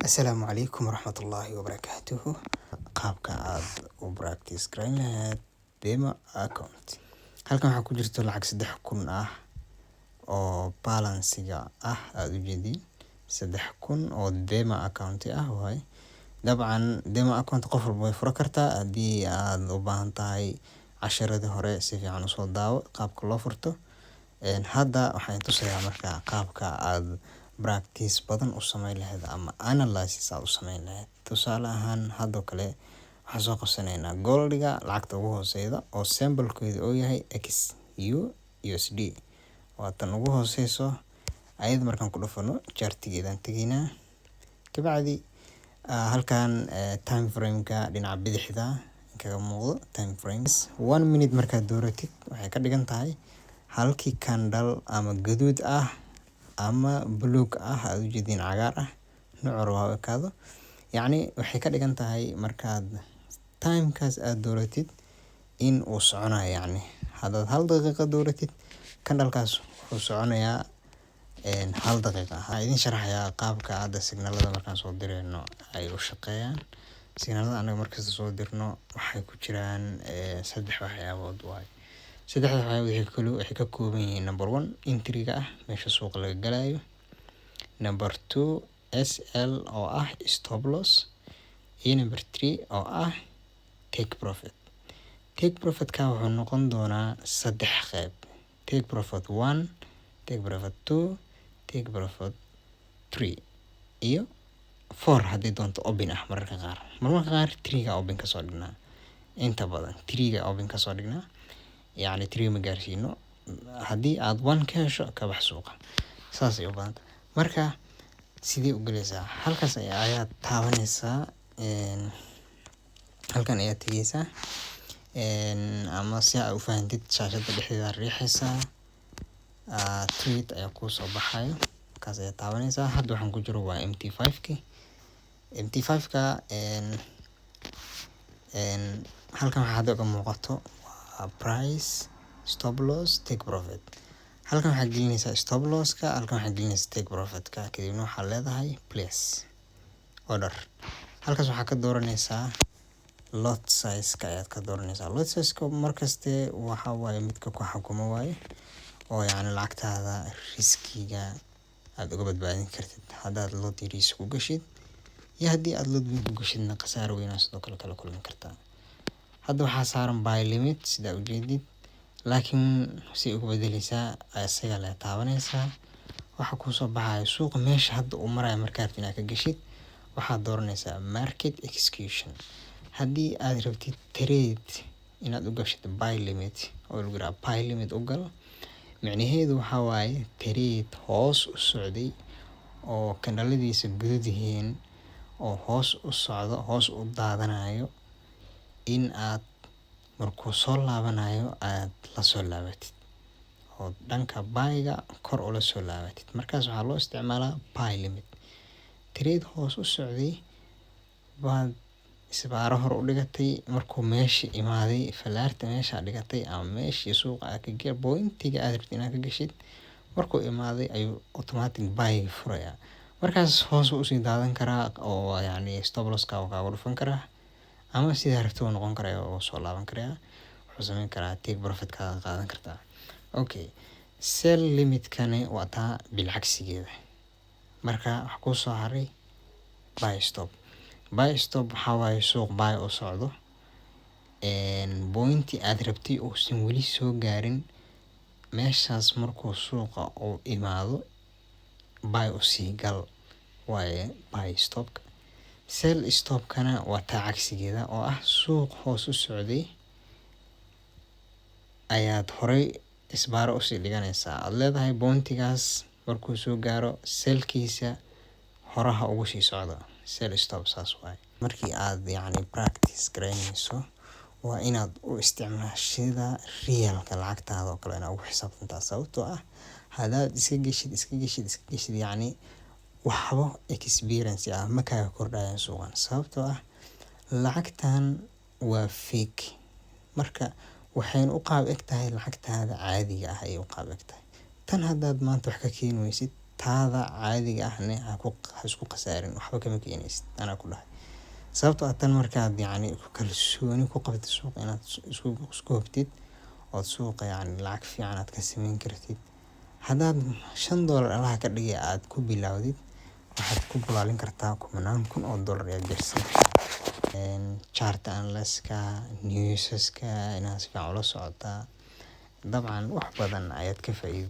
Asalaamu calaykum waraxmatullaahi wabarakaatuhu. Qaabka aad u practice garayn lahayd demo account. Halkan waxaa ku jirto lacag 3000 ah oo balance-iga ah, aad u jeedin, 3000 oo demo account ah waaye. Dabcan demo account qof walba way furo kartaa. Haddii aad u baahan tahay, casharadii hore si fiican usoo daawo qaabka loo furto. Hadda waxaan tusayaa marka qaabka aad practice badan u sameyn lahayd ama analysis aad u sameyn lahayd. Tusaale ahaan, hadoo kale waxaan soo qabsanaynaa goldiga, lacagta ugu hooseyda oo symbolkeedu uu yahay XAUUSD, waa tan ugu hooseyso ayada. Markaan ku dhufano, chartigeedaan tegaynaa. Kabacdi halkan time frame-ka dhinaca bidixda kaga muuqdo, time frames one minute markaad dooratid, waxay ka dhigan tahay halkii candle ama gaduud ah ama buluug ah, aad ujeediin, cagaar ah, nooc rabo ha u ekaado. Yacni waxay ka dhigan tahay markaad timekaas aad dooratid in uu soconayo. Yacni haddaad hal daqiiqo dooratid, candlekaas wuxuu soconayaa hal daqiiqa. Waxaan idin sharaxayaa qaabka hadda signalada markaan soo direyno ay u shaqeeyaan. Signalada anaga markasta soo dirno waxay ku jiraan saddex waxyaabood waaye. Saddexda waxyaabood waxay ka kooban yihiin: number one, entry-ga ah meesha suuqa laga galayo; number two, SL oo ah stop loss; iyo number three oo ah take profit. Take profit-ka wuxuu noqon doonaa saddex qeyb: take profit one, take profit two, take profit three iyo four haddii doonto open ah. Mararka qaar, marmarka qaar three-ga open kasoo dhignaa. Inta badan three-ga open kasoo dhignaa, yacni three ma gaarsiino. Haddii aad one ka hesho, ka bax suuqa, saas ay u badanta. Marka sidee u galaysaa? Halkaas ayaad taabanaysaa, halkan ayaad tegeysaa, ama si aad u fahantid, shaashada dhexdeeda riixaysaa, trade ayaa kusoo baxayo, kaas ayaad taabanaysaa. Hadda waxaan ku jiro waa MT5 ki. MT5 ka halkan waxaa hadda uga muuqato waa price, stop loss, take profit. Halkan waxaad gelinaysaa stop losska, halkan waxaad gelinaysaa take profitka. Kadibna waxaad leedahay place order. Halkaas waxaa ka dooranaysaa lot size-ka ayaad ka dooranaysaa. Lot size-ka markaste waxa waaye midka ku xukuma waaye, oo yacni lacagtaada riskiga aad uga badbaadin kartid. Haddaad lot yariis ku gashid iyo haddii aad lot weyn ku gashidna, khasaaro weyn aad sidoo kale kala kulmi kartaa. Hadda waxaa saaran buy limit, sidaa ujeedid, laakiin si uga bedeleysaa, isaga le taabanaysaa. Waxaa kusoo baxaya suuqa meesha hadda uu marayo. Markaa rabtid inaad ka gashid, waxaad dooranaysaa market execution. Haddii aad rabtid trade inaad u gashid buy limit, oo lagu yiraahdo buy limit u gal, micnaheedu waxaa waaye trade hoos u socday oo candleladiisa gudud yihiin oo hoos u socdo, hoos u daadanayo, in aad markuu soo laabanayo aad la soo laabatid oo dhanka buyga kor ula soo laabatid. Markaas waxaa loo isticmaalaa buy limit. Trade hoos u socday baad isbaaro hor u dhigatay, markuu meesha imaaday, falaarta meesha dhigatay ama meeshii suuqa aad ka pointiga aad rabtid inaad ka gashid markuu imaaday, ayuu automatic buy furayaa. Markaas hoos uu usii daadan karaa oo yacni stop losska uu kaaga dhufan karaa, ama sidaa rabto uu noqon karaya oo soo laaban karaya. Wuxuu sameyn karaa take profit kaga qaadan kartaa. Okay, sell limitkani waa taa bilcagsigeeda. Marka waxa kusoo haray buy stop. Buy stop waxaa waaye suuq buy u socdo, pointi aad rabtay uusan weli soo gaarin. Meeshaas markuu suuqa uu imaado, buy usii gal waaye buy stopka. Sell stopkana waa taa cagsigeeda, oo ah suuq hoos u socday ayaad horay isbaaro usii dhiganaysaa, aad leedahay pointigaas markuu soo gaaro, sellkiisa horaha ugu sii socdo. Sell stop saas waaye. Markii aad yacni practice garaynayso, waa inaad u isticmaashida realka lacagtaada oo kale inaad ugu xisaabtantaa, sababtoo ah haddaad iska geshid, iska geshid, iska geshid, yacni waxba experience ah ma kaaga kordhayaan suuqan, sababtoo ah lacagtan waa fake. Marka waxayna u qaab eg tahay lacagtaada caadiga ah ayay u qaab eg tahay. Tan haddaad maanta wax ka keeni weysid Taada caadiga ahne ha isku khasaarin, waxba kama keenaysid, anaa ku dhahay. Sababtoo ah tan markaad yacni kalsooni ku qabtid suuqa, inaad isku hubtid ood suuqa yacni lacag fiican aad ka sameyn kartid, haddaad $5 Allaha ka dhigay aad ku bilowdid, waxaad ku bulaalin kartaa kumanaan kun oo dollar ayaad gaarsiin kartaa. Chart analysis-ka, newsaska inaad si fiican ula socotaa, dabcan wax badan ayaad ka faa'iidi.